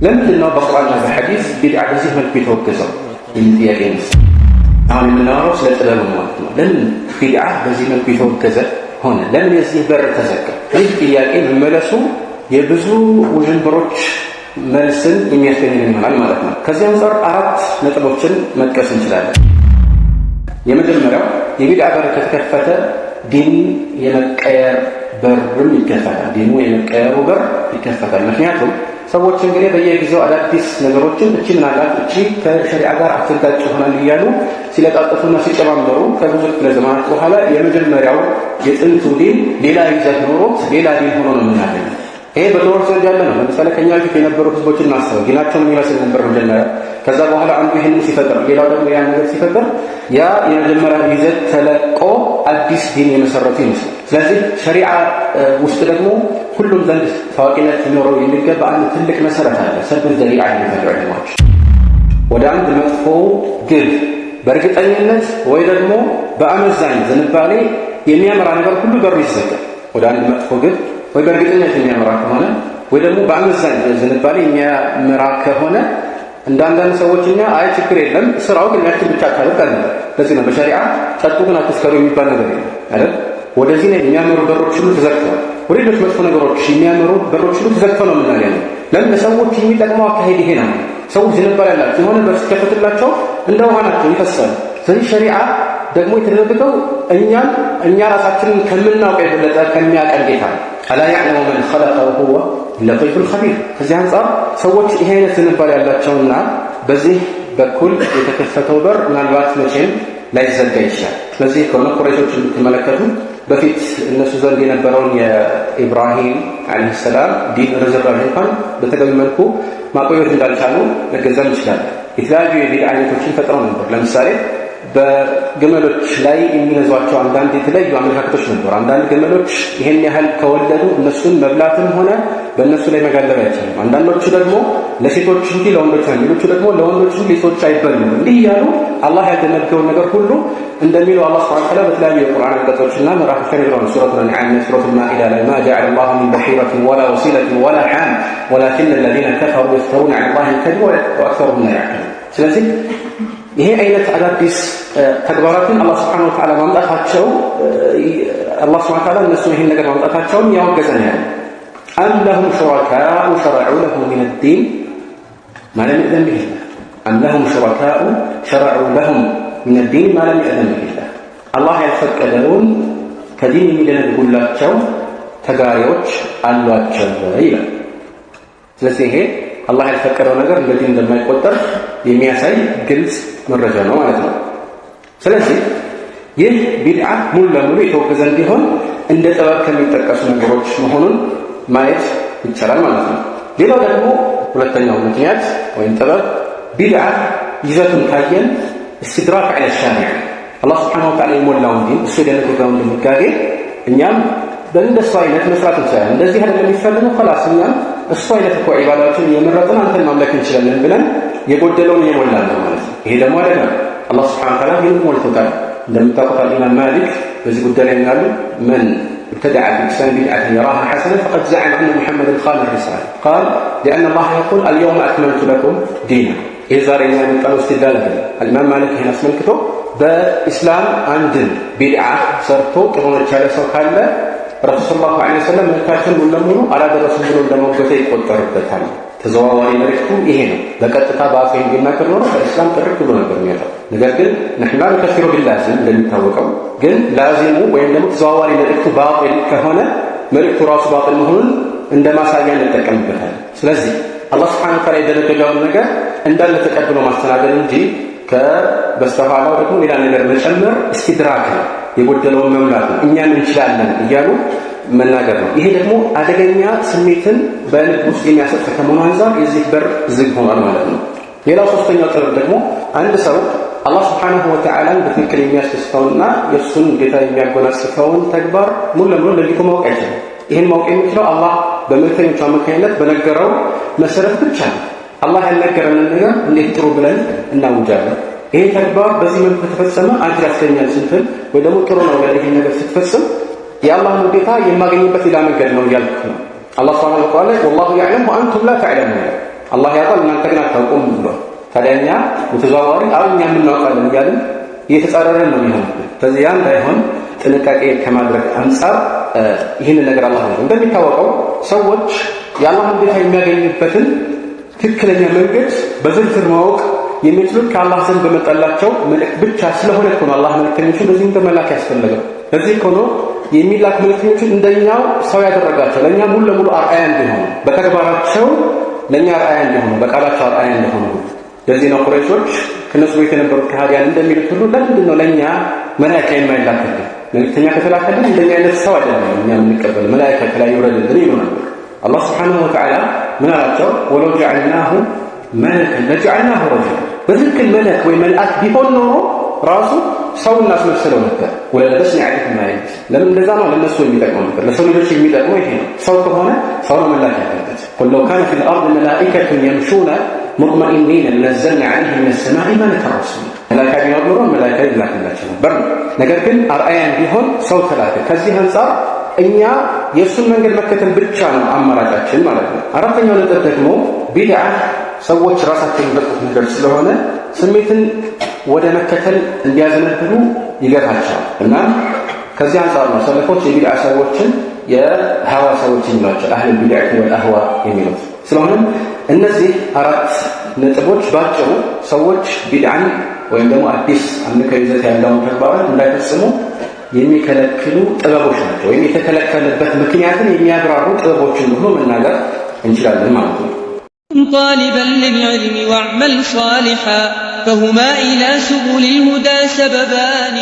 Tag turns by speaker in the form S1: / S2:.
S1: ለምንድን ነው በቁርአንና በሐዲስ ቢድዓ በዚህ መልኩ የተወገዘው የሚል ጥያቄ ይነሳል። አሁን የምናወራው ስለ ጥበብ ማለት ነው። ለምን ቢድዓ በዚህ መልኩ የተወገዘ ሆነ? ለምን የዚህ በር ተዘጋ? ይህ ጥያቄ መመለሱ የብዙ ውዥንብሮች መልስን የሚያስገኝልን ይሆናል ማለት ነው። ከዚህ አንጻር አራት ነጥቦችን መጥቀስ እንችላለን። የመጀመሪያው የቢድዓ በር ከተከፈተ ዲን የመቀየር በርም ይከፈታል። ዲኑ የመቀየሩ በር ይከፈታል። ምክንያቱም ሰዎች እንግዲህ በየጊዜው አዳዲስ ነገሮችን እቺ ምን አላት፣ እቺ ከሸሪዓ ጋር አትጋጭ ይሆናል እያሉ ሲለጣጥፉና ሲጨማምሩ ከብዙ ክፍለ ዘመናት በኋላ የመጀመሪያው የጥንቱ ዲን ሌላ ይዘት ኖሮት ሌላ ዲን ሆኖ ነው የምናገኘው። ይሄ በጦር ዘንድ ያለ ነው። ለምሳሌ ከኛ በፊት የነበሩ ህዝቦችን እናስበው። ዲናቸውን የሚመስል ነበር መጀመሪያ። ከዛ በኋላ አንዱ ይህንን ሲፈጥር፣ ሌላው ደግሞ ያን ነገር ሲፈጥር ያ የመጀመሪያ ይዘት ተለቆ አዲስ ዲን የመሰረቱ ይመስላል። ስለዚህ ሸሪዓ ውስጥ ደግሞ ሁሉም ዘንድ ታዋቂነት ሊኖረው የሚገባ አንድ ትልቅ መሰረት አለ። سد الذريعة የሚባሉ ዑለማዎች ወደ አንድ መጥፎ ግብ በእርግጠኝነት ወይ ደግሞ በአመዛኝ ዝንባሌ የሚያመራ ነገር ሁሉ በሩ ይዘጋል። ወደ አንድ መጥፎ ግብ ወይ በእርግጠኝነት የሚያመራ ከሆነ ወይ ደግሞ በአመዛኝ ዝንባሌ የሚያመራ ከሆነ፣ እንደ አንዳንድ ሰዎች እኛ አይ ችግር የለም፣ ስራው ግን ያችን ብቻ አታድርግ አለ። ለዚህ ነው በሸሪዓ ጠጡ ግን አትስከሩ የሚባል ነገር የለም አይደል? ወደዚህ ነው የሚያመሩ በሮች ሁሉ ተዘግተዋል። ወደ ሌሎች መጥፎ ነገሮች የሚያመሩ በሮች ሁሉ ተዘግተው ነው የምናገኘው። ለምን? ለሰዎች የሚጠቅመው አካሄድ ይሄ ነው። ሰዎች ዝንባሌ ያላቸው የሆነ በር ሲከፈትላቸው እንደ ውሃ ናቸው፣ ይፈሳሉ። ስለዚህ ሸሪዓ ደግሞ የተደነገገው እኛን እኛ ራሳችንን ከምናውቀው የበለጠ ከሚያቀን ጌታ ነው። ألا يعلم من خلق وهو اللطيف الخبير። ከዚህ አንጻር ሰዎች ይሄ አይነት ዝንባሌ ያላቸውና በዚህ በኩል የተከፈተው በር ምናልባት መቼም ላይዘጋ ይችላል። ስለዚህ ከሆነ ቁረይሾች የምትመለከቱ በፊት እነሱ ዘንድ የነበረውን የኢብራሂም عليه السلام ዲን ርዝራዥ እንኳን በተገቢ መልኩ ማቆየት እንዳልቻሉ መገንዘብ እንችላለን። የተለያዩ የቢድዓ አይነቶችን ፈጥረው ነበር። ለምሳሌ በግመሎች ላይ የሚነዟቸው አንዳንድ የተለያዩ አመለካከቶች ነበሩ። አንዳንድ ግመሎች ይሄን ያህል ከወለዱ እነሱን መብላትም ሆነ በእነሱ ላይ መጋለብ አይቻልም። አንዳንዶቹ ደግሞ ለሴቶች እንጂ ለወንዶች ነው፣ ሌሎቹ ደግሞ ለወንዶች እንጂ ለሴቶች አይበሉም። እንዲህ እያሉ አላህ ያልደነገገውን ነገር ሁሉ እንደሚለው አላህ سبحانه وتعالى በተለያዩ የቁርአን አንቀጾችና ምዕራፎች ላይ ነግረውናል። ሱረቱል አንዓም፣ ሱረቱል ማኢዳ ላይ ما جعل الله من بحيرة ولا وصيلة ولا حام ولكن الذين كفروا يفترون على الله الكذب وأكثرهم لا يعقلون። ስለዚህ ይሄ አይነት አዳዲስ ተግባራትን አላህ سبحانه وتعالى ማምጣታቸው፣ አላህ سبحانه وتعالى እነሱ ይሄን ነገር ማምጣታቸውን ያወገዘ ነው ያለው። أم لهم شركاء شرعوا لهم من الدين ما لم يأذن به الله። أم لهم شركاء شرعوا لهم من الدين ما لم يأذن به الله። አላህ ያልፈቀደውን ከዲን የሚደነግጉላቸው ተጋሪዎች አሏቸው ይላል። ስለዚህ ይሄ አላህ ያልፈቀደው ነገር እንደ ዲን እንደማይቆጠር የሚያሳይ ግልጽ መረጃ ነው ማለት ነው። ስለዚህ ይህ ቢድዓ ሙሉ ለሙሉ የተወገዘ እንዲሆን እንደ ጥበብ ከሚጠቀሱ ነገሮች መሆኑን ማየት ይቻላል ማለት ነው። ሌላው ደግሞ ሁለተኛው ምክንያት ወይም ጥበብ ቢድዓ ይዘቱን ካየን استدراك على الشارع፣ አላህ سبحانه وتعالى የሞላውን ዲን፣ እሱ የደነገገውን ድንጋጌ እኛም በእንደሱ አይነት መስራት እንችላለን። እንደዚህ አይደለም የሚፈልገው፣ خلاص እኛም እሱ አይነት እኮ ዒባዳዎችን እየመረጥን አንተን ማምለክ እንችላለን ብለን የጎደለውን እየሞላን ነው ማለት ነው። ይሄ ደግሞ አደጋ ነው። አላህ سبحانه وتعالى ይህን ሞልቶታል። እንደምታውቁት ኢማም ማሊክ በዚህ ጉዳይ ላይ ምናሉ? من ابتدع في الإسلام بدعة يراها حسنة فقد زعم أن محمدا خان الرسالة، قال لأن الله يقول اليوم أكملت لكم دينكم። ይህ ዛሬ እኛ ያመጣነው استدلال አይደለም። አልኢማም ማሊክ ይህን አስመልክቶ በኢስላም አንድን ቢድዓ ሰርቶ ጥሩ ነች ያለ ሰው ካለ ረሱል صلى الله عليه وسلم መልእክታቸውን ሙሉ ለሙሉ አላደረሱም ብሎ እንደሞገተ ይቆጠርበታል። ተዘዋዋሪ መልእክቱ ይሄ ነው። በቀጥታ በአፍ ቢናገር ኖሮ ከእስላም ጥርቅ ብሎ ነበር የሚወጣው። ነገር ግን نحن لا نكفر باللازم እንደሚታወቀው፣ ግን ላዚሙ ወይም ደግሞ ተዘዋዋሪ መልእክቱ ባጢል ከሆነ መልእክቱ ራሱ ባጢል መሆኑን እንደ ማሳያ እንጠቀምበታለን። ስለዚህ አላህ سبحانه وتعالى የደነገገውን ነገር እንዳለ ተቀብሎ ማስተናገድ እንጂ ከበስተኋላው ደግሞ ሌላ ነገር መጨመር استدراك ነው፣ የጎደለውን መሙላት ነው። እኛም እንችላለን እያሉ መናገር ነው። ይሄ ደግሞ አደገኛ ስሜትን በልብ ውስጥ የሚያሰጥ ከመሆኑ አንጻር የዚህ በር ዝግ ሆኗል ማለት ነው። ሌላው ሶስተኛው ጥበብ ደግሞ አንድ ሰው አላህ سبحانه وتعالى ን በትክክል የሚያስደስተውንና የእሱን ጌታ የሚያጎናጽፈውን ተግባር ሙሉ ለሙሉ ለይቶ ማወቅ አይችልም። ይህን ማወቅ የሚችለው አላህ በመልእክተኞቹ አማካኝነት በነገረው መሰረት ብቻ ነው። አላህ ያልነገረንን ነገር እንዴት ጥሩ ብለን እናውጃለን? ይሄ ተግባር በዚህ መልኩ ከተፈጸመ አጅር ያስገኛል ስትል ወይ ደግሞ ጥሩ ነው ብለህ ይሄን ነገር ስትፈጽም የአላህን ውዴታ የማገኝበት ሌላ መንገድ ነው እያልክ ነው። አላህ سبحانه وتعالى والله يعلم وأنتم لا تعلمون። አላህ ያውቃል እናንተ ግን አታውቁም ብሏል። ታዲያ እኛ በተዘዋዋሪ አሁን እኛ የምናውቃለን እያልን እየተጻረረን ነው የሚሆንብን። ስለዚህ ያ እንዳይሆን ጥንቃቄ ከማድረግ አንጻር ይህንን ነገር አላህ ነው። እንደሚታወቀው ሰዎች የአላህን ጌታ የሚያገኙበትን ትክክለኛ መንገድ በዝርዝር ማወቅ የሚችሉት ከአላህ ዘንድ በመጣላቸው መልእክት ብቻ ስለሆነ እኮ ነው አላህ መልእክተኞችን በዚህ ምድር መላክ ያስፈለገው። ለዚህ እኮ ነው የሚላክ መልእክተኞችን እንደኛው ሰው ያደረጋቸው፣ ለእኛ ሙሉ ለሙሉ አርአያ እንዲሆኑ፣ በተግባራቸው ለእኛ አርአያ እንዲሆኑ፣ በቃላቸው አርአያ እንዲሆኑ። ለዚህ ነው ቁረይሾች ከነሱ ቤት የነበሩት ከሃዲያን እንደሚሉት ሁሉ ለምንድን ነው ለእኛ መላእክት የማይላክልን? መልእክተኛ ከተላከልን እንደኛ አይነት ሰው አይደለም እኛ የምንቀበል፣ መላእክት ከላይ ይውረድልን ይሉ ነበር። አላህ سبحانه وتعالى ምን አላቸው? ولو جعلناه ملكا لجعلناه رجلا። በትክክል መለክ ወይ መልአክ ቢሆን ኖሮ ራሱ ሰው እናስመስለው ነበር። وللبسنا عليهم ما يلبسون። ለምን እንደዛ ነው? ለነሱ የሚጠቅመው ነበር። ለሰው ልጆች የሚጠቅመው ይሄ ነው። ሰው ከሆነ ሰው ነው መላክ ያለበት። قل لو كان في الأرض ملائكة يمشون مطمئنين لنزلنا عليهم من السماء ملكا رسولا። መላእካ ቢኖር ኖሮ መላእካ ይላክላቸው ነበር። ነገር ግን አርአያ እንዲሆን ሰው ተላከ። ከዚህ አንጻር እኛ የእሱን መንገድ መከተል ብቻ ነው አማራጫችን ማለት ነው። አራተኛው ነጥብ ደግሞ ቢድዓ ሰዎች ራሳቸው የሚበቁት ነገር ስለሆነ ስሜትን ወደ መከተል እንዲያዘነብሉ ይገፋቸዋል። እና ከዚህ አንጻር ነው ሰለፎች የቢድዓ ሰዎችን የሀዋ ሰዎች የሚሏቸው፣ أهل البدعة والأهواء የሚሉት። ስለሆነም እነዚህ አራት ነጥቦች ባጭሩ ሰዎች ቢድዓን ወይም ደግሞ አዲስ አምልካዊ ይዘት ያለውን ተግባርን እንዳይፈጽሙ የሚከለክሉ ጥበቦች ናቸው፣ ወይም የተከለከለበት ምክንያትን የሚያብራሩ ጥበቦች እንደሆኑ መናገር እንችላለን ማለት ነው።
S2: طالبا للعلم واعمل صالحا فهما إلى سبل الهدى سببان.